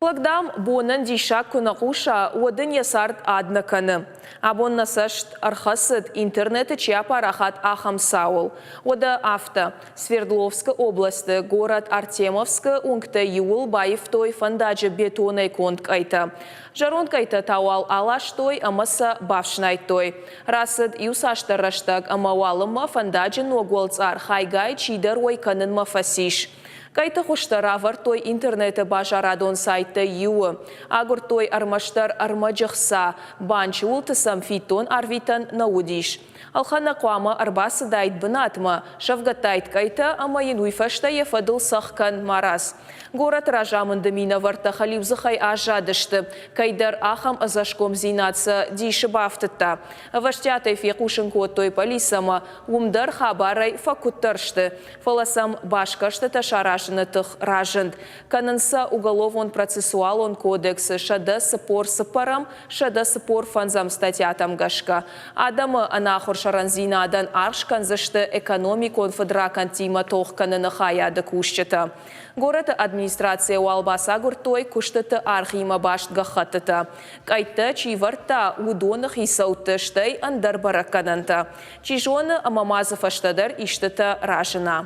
Лӕг, дам, бонӕн диссаг куы нӕ хъуса, уӕд ын йӕ цард ад нӕ кӕны. Абон нӕ цӕст ӕрхӕцыд, интернеты чи апарахат, ахӕм цауыл. Уӕдӕ афтӕ, Свердловскы областы горӕт Артемовскы уынгтӕй иуыл баивтой фӕндаджы бетонӕй конд къӕйтӕ. Зӕронд къӕйтӕ та уал аластой ӕмӕ сӕ бафснайдтой. Рацыд иуцасдӕр рӕстӕг ӕмӕ уалынмӕ фӕндаджы ног уӕлцъар хайгай чидӕр уӕй кӕнынмӕ фӕцис. Къӕйты хуызтӕ равӕрдтой интернеты базарадон сайттӕй иуы. Агуырдтой ӕрмӕстдӕр ӕрмӕджы хца, банчы уылты сӕм фиддон арвитӕн нӕ уыдис. Ӕлхӕнӕг хъуамӕ ӕрбацыдаид бынатмӕ, сӕвгӕдтаид къӕйтӕ ӕмӕ йын уый фӕстӕ йӕ фӕдыл цӕхх кӕн марадз. Горӕты разамынды минӕвӕрттӕ хӕлиудзыхӕй аззадысты, кӕйдӕр ахӕм ӕдзӕсгомдзинад сӕ дисы бафтыдта. Ӕвӕстиатӕй фехъусын кодтой полицӕмӕ, уым дӕр хабарӕй фӕкуыддӕр сты. Фӕлӕ сӕм басгӕрстытӕ саразыны тых разынд. Кӕнынц сӕ Уголовон-процессуалон кодексы 144-ӕм, 145-ӕм статьятӕм гӕсгӕ. Адӕмы ӕнахуыр сӕрӕндзинадӕн аргъ скӕндзысты экономикон фыдракӕндтимӕ тох кӕныны хайады кусджытӕ. Горӕты администрацийӕ уал бацагуырдтой куыстыты аргъимӕ баст гӕххӕттытӕ. Къӕйттӕ чи вӕрдта, уыдоны хицӕутты, стӕй ӕндӕр бӕрӕггӕнӕнтӕ. Чи зоны, ӕмӕ ма дзы фӕстӕдӕр истытӕ разына.